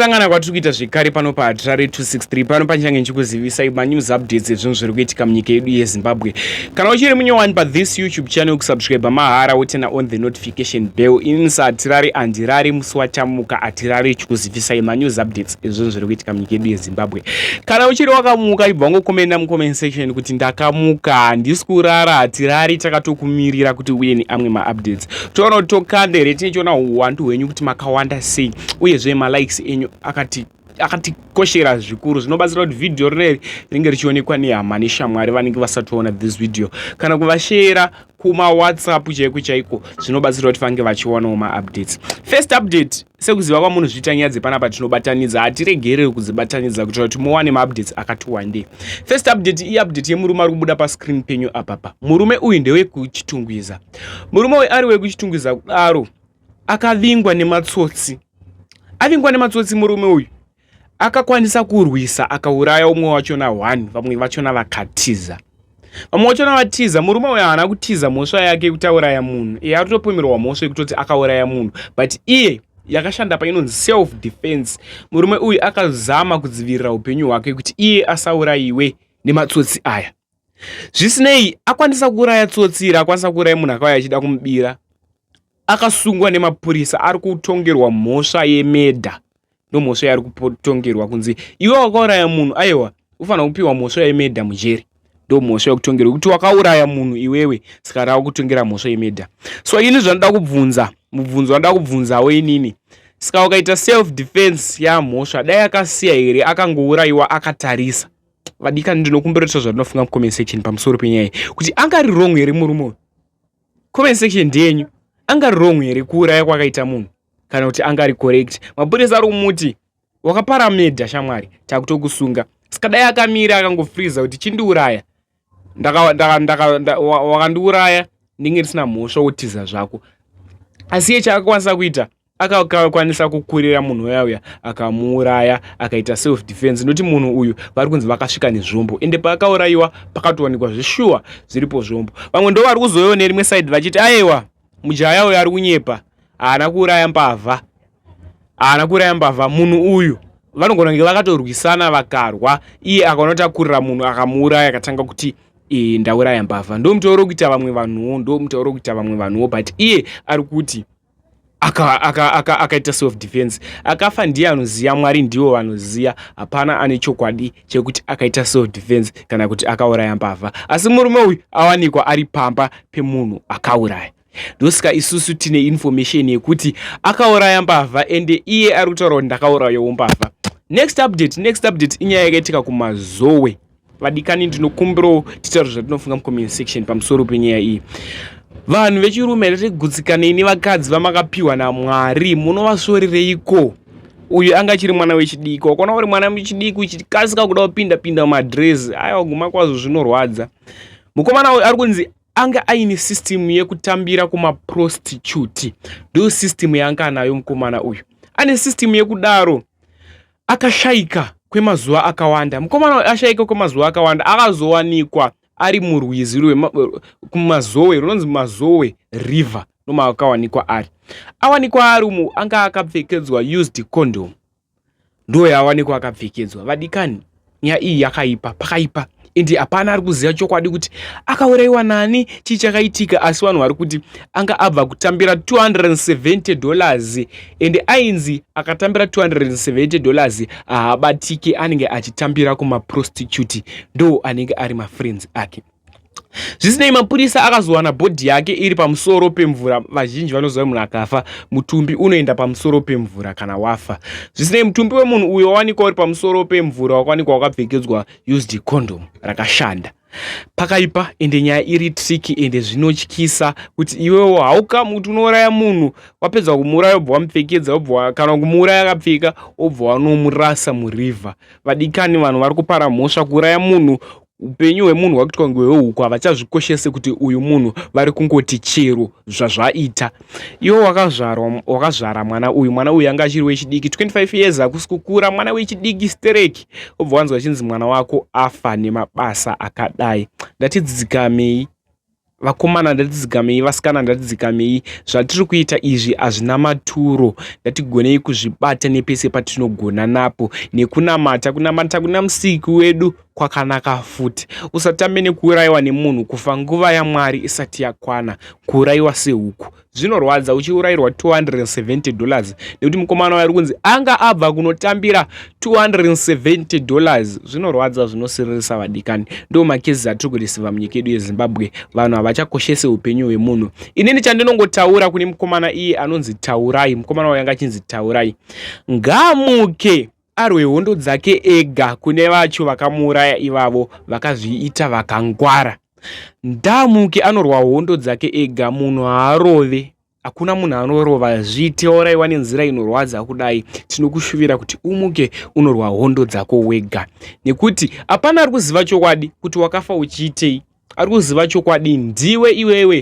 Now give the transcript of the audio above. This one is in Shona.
Kusangana kwatiri kuita zvekare pano paHatirare 263 pano panchange ndichikuzivisai manews updates ezvinhu zviri kuitika munyika yedu yeZimbabwe. Kana uchiri munyowani pathis YouTube channel, kusubscribe mahara, woturn on the notification bell. Inisa Hatirare andirari musi watamuka Hatirare ichikuzivisai manews updates ezvinhu zviri kuitika munyika yedu yeZimbabwe. Kana uchiri wakamuka, ibva wangokomenda mucomment section kuti ndakamuka, handisi kurara. Hatirari takatokumirira kuti uye neamwe maupdates, toona kuti tokanda here. Tinechiona uwandu hwenyu kuti makawanda sei, uyezve malikes enyu akati akatikoshera zvikuru. Zvinobatsira kuti vhidhiyo rineri ringe richionekwa nehama neshamwari vanenge vasatoona this video, kana kuvashera kumaWhatsApp chaiko chaiko. Zvinobatsira kuti vange vachionawo maupdates. First update, sekuziva kwamunhu zviita, nyaya dzepanapa tinobatanidza, hatiregereri kudzibatanidza kuitira kuti muwane maupdates akati wandei. First update iupdate yemurume ari kubuda pascreen penyu apapa. Murume uyu ndewekuChitungwiza. Murume uyu ari wekuChitungwiza kudaro, akavingwa nematsotsi. Avingwa nematsotsi, murume uyu akakwanisa kurwisa, akauraya umwe wachona 1, vamwe vachona vakatiza. Vamwe vachona vatiza, murume uyu haana kutiza mhosva yake yekuti auraya munhu. Iye ari kutopomerwa mhosva yekutoti akauraya munhu, but iye yakashanda painonzi self defense. Murume uyu akazama kudzivirira upenyu hwake kuti iye asaurayiwe nematsotsi aya. Zvisinei, akwanisa kuuraya tsotsi iri, akwanisa kuuraya munhu akauya achida kumubira. Akasungwa nemapurisa, ari kutongerwa mhosva yemurder. Ndo mhosva yaari kutongerwa, kunzi iwe wakauraya munhu, aiwa, ufanira kupiwa mhosva yemurder mujeri. Ndo mhosva yekutongerwa, kuti wakauraya munhu iwewe, saka rava kutongera mhosva yemurder. So ini zvanoda kubvunza, mubvunzo wanoda kubvunzawo inini, saka ukaita self defense yamhosva, dai akasiya here akangourayiwa akatarisa? Vadikani, ndinokumbirisa zvandinofunga mucomment section pamusoro penyaya iyi, kuti angari wrong here murume uyu. Comment section ndeyenyu. Angari wrong here kuuraya kwakaita munhu, kana kuti angari correct? Mapurisa ari kumuti wakapara murder, shamwari, takutokusunga. Saka dai akamira akangofriza kuti chindiuraya, wakandiuraya, ndinge ndisina mhosva, wotiza zvako. Asi iye chaakakwanisa kuita, akakwanisa kukurira munhu uya uya, akamuuraya, akaita self defense, nokuti munhu uyu vari kunzi vakasvika nezvombo, ende paakaurayiwa pakatowanikwa zveshuwa zviripo zvombo. Vamwe ndo vari kuzoyo nerimwe side vachiti aiwa, mujaya uyu ari kunyepa, haana kuuraya mbavha, haana kuuraya mbavha munhu uyu. Vanogona kunge vakatorwisana, vakarwa, iye akaona kuti akurira munhu, akamuuraya, akatanga kuti e, ndauraya mbavha. Ndo mutauro kuita vamwe vanhuwo, ndo mutauro kuita vamwe vanhuwo, but iye ari kuti akaita aka, aka, aka self defense. Akafa ndiye anoziva, Mwari ndiwo vanoziva. Hapana ane chokwadi chekuti akaita self defense kana kuti akauraya mbavha, asi murume uyu awanikwa ari pamba pemunhu akauraya. Ndosaka isusu tine information yekuti akauraya mbavha, ende iye ari kutaura kuti ndakaurayawo mbavha. Next update, next update inyaya yakaitika kuMazowe. Vadikani, ndinokumbirawo titaure zvatinofunga mucomment section pamusoro penyaya iyi. Vanhu vechirume, tatigutsikanei nevakadzi vamakapiwa naMwari. Munovasvorireiko? Uyu anga achiri mwana wechidiki. Wakaona uri mwana wechidiki uchikasika kuda kupinda pinda mumadhirezi, aiwa, guma kwazvo zvinorwadza. Mukomana uyu ari kunzi anga aine system yekutambira kumaprostitute. Ndo system yaanga anayo mukomana uyu. Ane system yekudaro, akashayika kwemazuva akawanda. Mukomana uyu ashayika kwemazuva akawanda, akazowanikwa ari murwizi kuMazowe, runonzi Mazowe River, nomaakawanikwa ari. Awanikwa ari umu, anga akapfekedzwa used condom, ndo yawanikwa akapfekedzwa. Vadikani, nyaya iyi yakaipa, pakaipa, ende hapana ari kuziva chokwadi kuti akaurayiwa nani, chii chakaitika. Asi vanhu vari kuti anga abva kutambira $270, ende ainzi akatambira $270 haabatike. Anenge achitambira kumaprostitute, ndo anenge ari mafriends ake. Zvisinei, mapurisa akazowana body yake iri pamusoro pemvura. Vazhinji vanoziva munhu akafa, mutumbi unoenda pamusoro pemvura kana wafa. Zvisinei, mutumbi wemunhu uyo wawanikwa uri pamusoro pemvura, wakawanikwa wakapfekedzwa used condom rakashanda. Pakaipa, ende nyaya iri tricky, ende zvinotyisa kuti iwewo haukamu kuti unouraya munhu, wapedza kumuuraya, wobva wamupfekedza, wobva kana kumuuraya akapfeka, wobva wanomurasa muriver. Vadikani, vanhu vari kupara mhosva kuuraya munhu. Upenyu hwemunhu hwakuitwa kunge hwehuku. Havachazvikoshese kuti uyu munhu, vari kungoti chero zvazvaita. Iwe wakazvarwa, wakazvara mwana uyu. Mwana uyu anga achiri wechidiki, 25 years hakusi kukura, mwana wechidiki stereki. Obva wanzwa achinzi mwana wako afa nemabasa akadai. Ndatidzidzikamei. Vakomana ndatidzikamei, vasikana ndatidzikamei, zvatiri kuita izvi hazvina maturo. Ngatigonei kuzvibata nepese patinogona napo nekunamata. Kunamata kuna Musiki wedu kwakanaka futi. Usatambe nekuurayiwa nemunhu, kufa nguva yaMwari isati yakwana, kuurayiwa sehuku. Zvinorwadza uchiurayirwa 270 dollars nekuti mukomana wayo ari kunzi anga abva kunotambira 270 dollars. Zvinorwadza, zvinosiririsa vadikani. Ndo makezi atiri kurisiva munyika yedu yeZimbabwe. Vanhu havachakoshese upenyu hwemunhu. Inini chandinongotaura kune mukomana iye anonzi Taurai, mukomana wayo anga achinzi Taurai, ngaamuke arwe hondo dzake ega kune vacho vakamuuraya ivavo vakazviita vakangwara. Ndamuke anorwa hondo dzake ega, munhu haarove. Hakuna munhu anorova zviite wauraiwa nenzira inorwadza kudai. Tinokushuvira kuti umuke unorwa hondo dzako wega, nekuti hapana ari kuziva chokwadi kuti wakafa uchiitei. Ari kuziva chokwadi ndiwe iwewe.